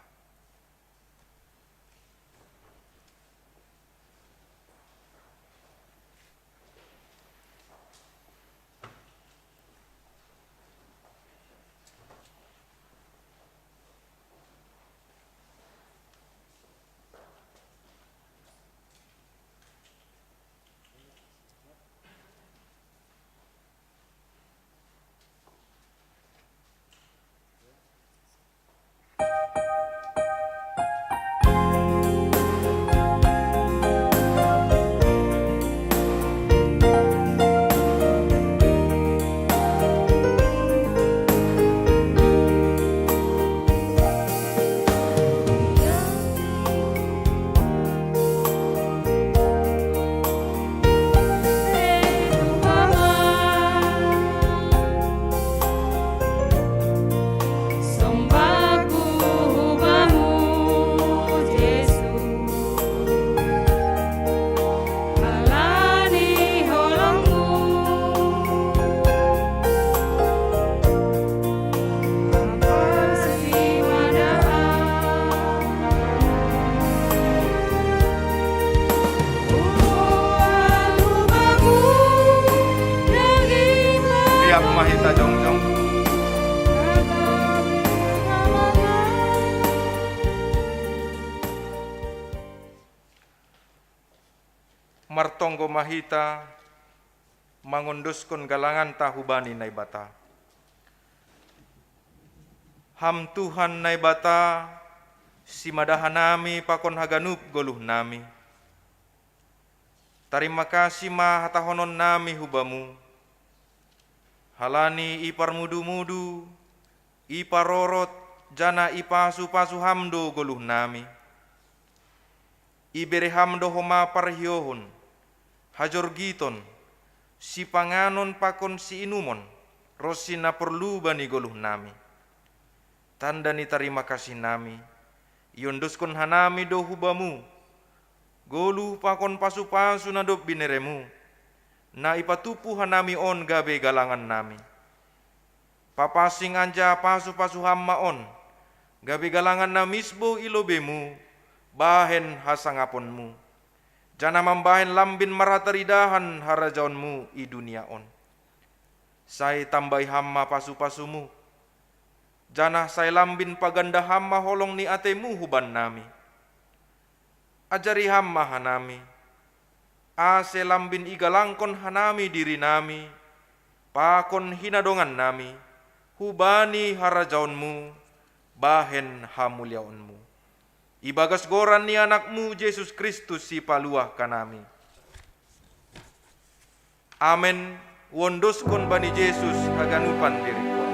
Mahita jongjong. Martonggo mahita mangondoskon galanganta hubani Naibata. Ham Tuhan Naibata, simada hanami pakon haganup goluhnami. Tarima kasi ma hatahononnami hubamu, halani iparmudu-mudu, iparorot, janah ipasu-pasu ham do goluhnami. Ibere ham do homa parhiohon, hajorgiton, sipanganon pakon siinumon, ronsi na porlu bani goluhnami. Tanda ni tarima kasihnami, iondoskon hanami do hubamu goluh pakon pasu-pasu na dob bineremu, na ipatumpu hanami on gabe galangannami. Papansing anjaha pasu-pasu ham ma on, gabe galangan na misbou i lobeimu, bahen hasangaponmu, janah mambahen lambin marhataridahan harajaonmu i dunia on. Sai tambai ham ma pasu-pasumu, janah sai lambin paganda ham ma holong ni ateimu hubannami. Ajari ham ma hanami, ase lambin igalangkon hanami dirinami, pakon hinadongannami, hubani harajaonmu, bahen hamuliaonmu. Ibagas goran ni AnakMu Jesus Kristus Sipaluah hanami. Amen. Huondoskon bani Jesus haganupan diringkon.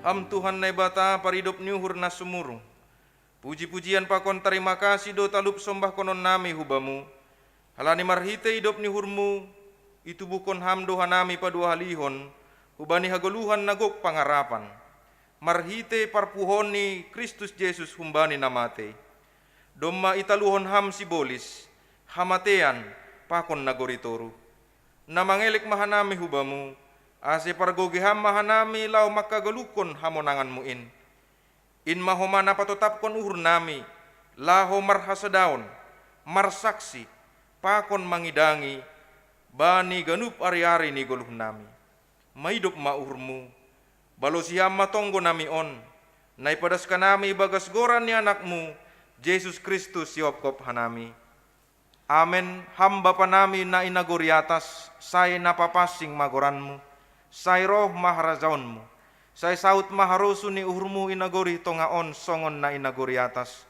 Ham Tuhan Naibata, paridop ni uhur na sumurung, puji-pujian pakon tarima kasih do talup sombahkononnami hubamu, halani marhitei idop ni uhurmu, itubuhkon ham do hanami paduahalihon hubani hagoluhan na gok pangarapan, marhitei parpuhoon ni Kristus Jesus humbani na matei. Domma italuhon ham sibolis, hamatean, pakon nagori toruh. Na mangelek ma hanami hubamu, ase pargogei ham ma hanami laho mangkagoluhkon hamonanganmu in. In ma homa na patotapkon uhurnami, laho marhasadaon, marsaksi, pakon mangidangi, bani ganup ari-ari ni goluhnami. Maidop ma uhurmu, balosi ham ma tonggonami on, na ipadaskanami ibagas goran ni AnakMu, Jesus Kristus sihophop hanami. Amen. Ham Bapanami na i nagori atas, sai na papansing ma goranmu, sai roh ma harajaonmu, sai saud ma harosuh ni uhurmu i nagori tonga on songon na i nagori atas.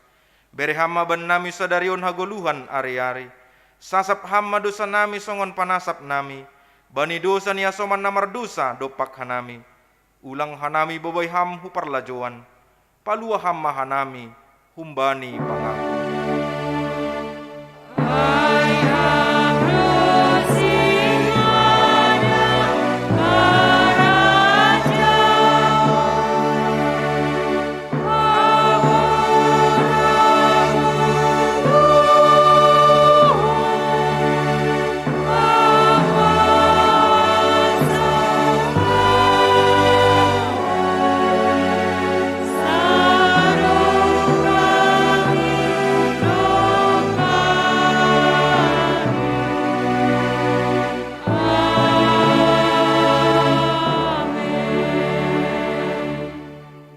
Bere ham ma bannami sadari on hagoluhan ari-ari. Sasap ham ma dousanami songon panasapnami bani dousa ni hasoman na mardousa dompak hanami. Ulang hanami bobai ham hu parlajouan, paluah ham ma hanami humbani pangago.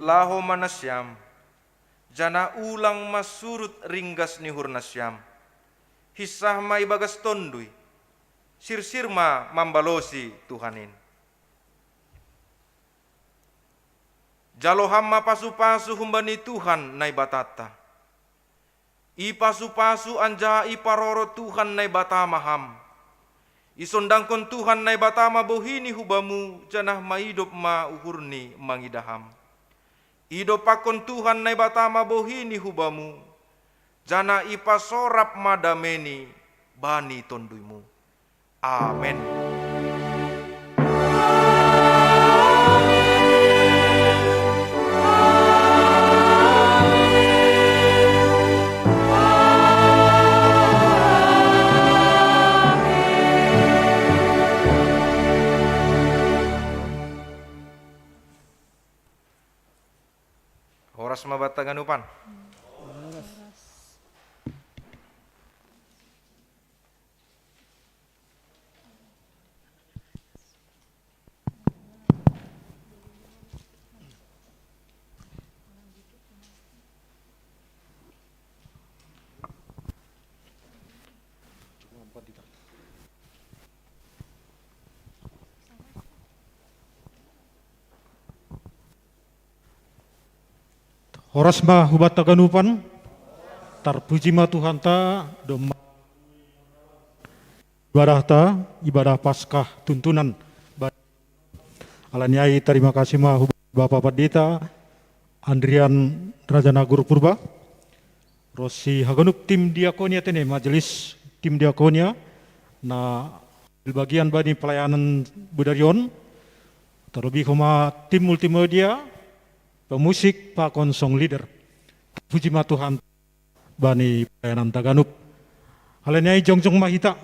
Laho ma nasiam, janah ulang ma surut ringgas ni uhur nasiam. Hinsah ma ibagas Tonduy, sirsir ma mambalosi Tuhan in. Jalo ham ma pasu-pasu humbani Tuhan Naibatanta. Ipasu-pasu anjaha iparoro Tuhan Naibata ma ham. Isondangkon Tuhan Naibata ma bohini hu bamu, janah maidop ma uhurni mangidah ham. Idompakkon Tuhan Naibata ma bohini hu bamu, janah ipasorap ma dameni bani tonduymu. Amen. Horas ma banta haganupan. Horas ma hubanta haganupan, tarpuji ma Tuhanta, domma ibadahta, ibadah Paskah tuntunan. Alani ai tarima kasih ma hu Bapa Pandita Andrian Raja Nagur Purba, ronsi haganup tim diakonia tene, majelis tim diakonia, na bagian bani pelayanan bodari on, terlebih homa tim multimedia, pemusik pakon song leader. Puji ma Tuhan bani pelayananta haganup. Alani ai jongjong ma hita.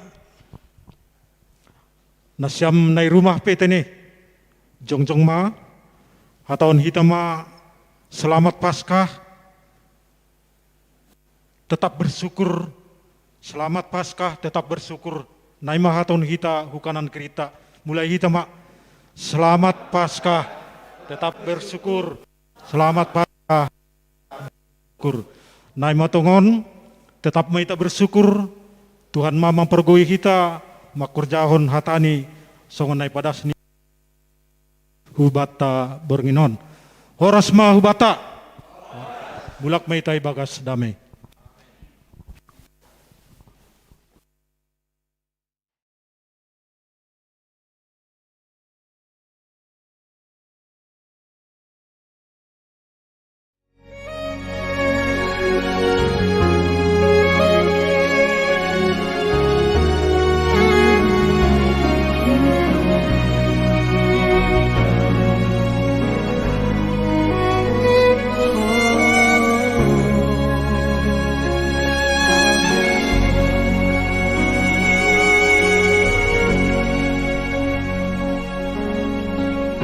Nasiam na i rumah pe tene, jongjong ma, hatahon hita ma selamat Paskah, tetap bersyukur, selamat Paskah, tetap bersyukur. Na i ma hatahon hita hu kanan kerita, mulai hita ma, selamat Paskah, tetap bersyukur, selamat Paskah, syukur. Na i ma tongon, tetap ma hita bersyukur, Tuhan ma mampargogoi hita, mangkorjahon hatani, songon na ipadasni hubanta borngin on. Horas ma hubanta. Mulak ma hita ibagas dame.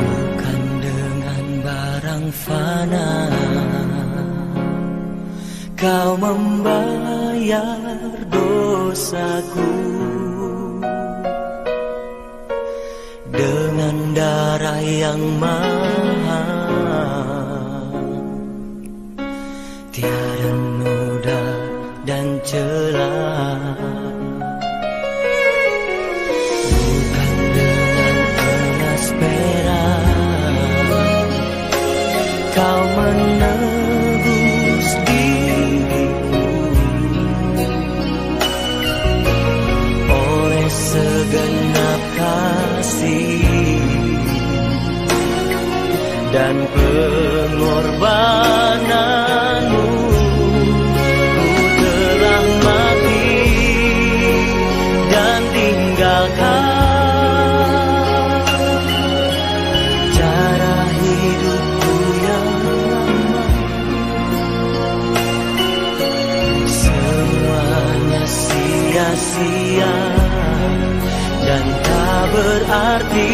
Bukan dengan barang fana Kau membayar dosaku dengan darah yang mahal, tiada noda dan celah. Bukan dengan emas perak Kau menebus diriku oleh segenap kasih dan pengorbananmu. Ku telah mati dan tinggalkan cara hidupku yang lama. Semuanya sia-sia dan tak berarti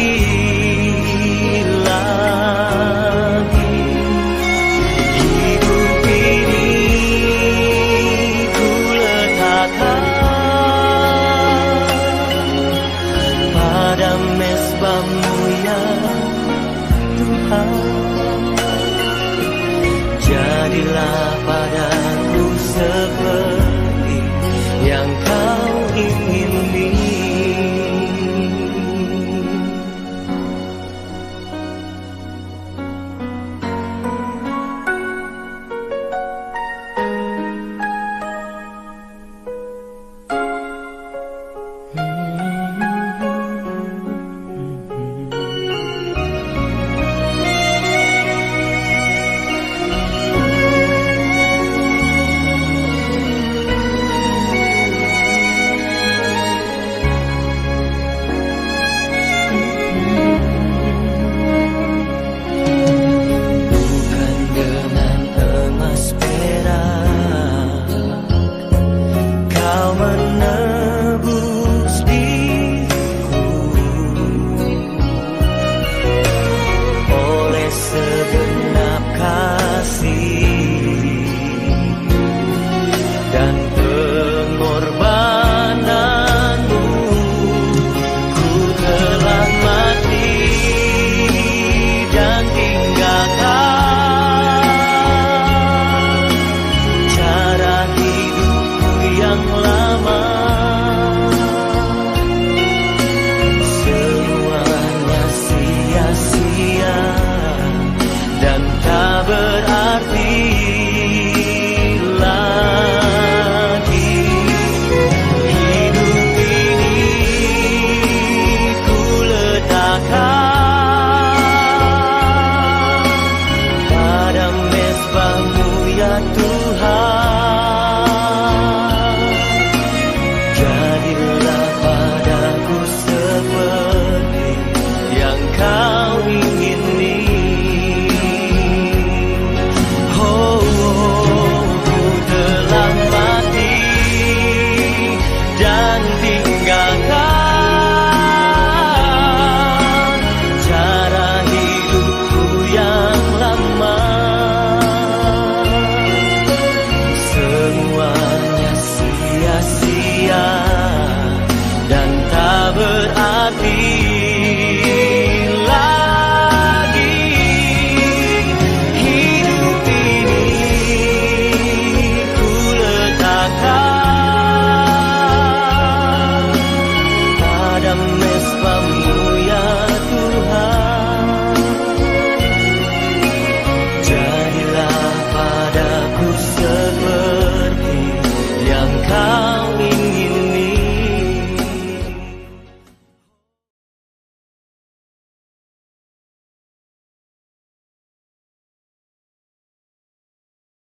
lagi. Hidup ini ku letakkan pada mesbahmu ya Tuhan.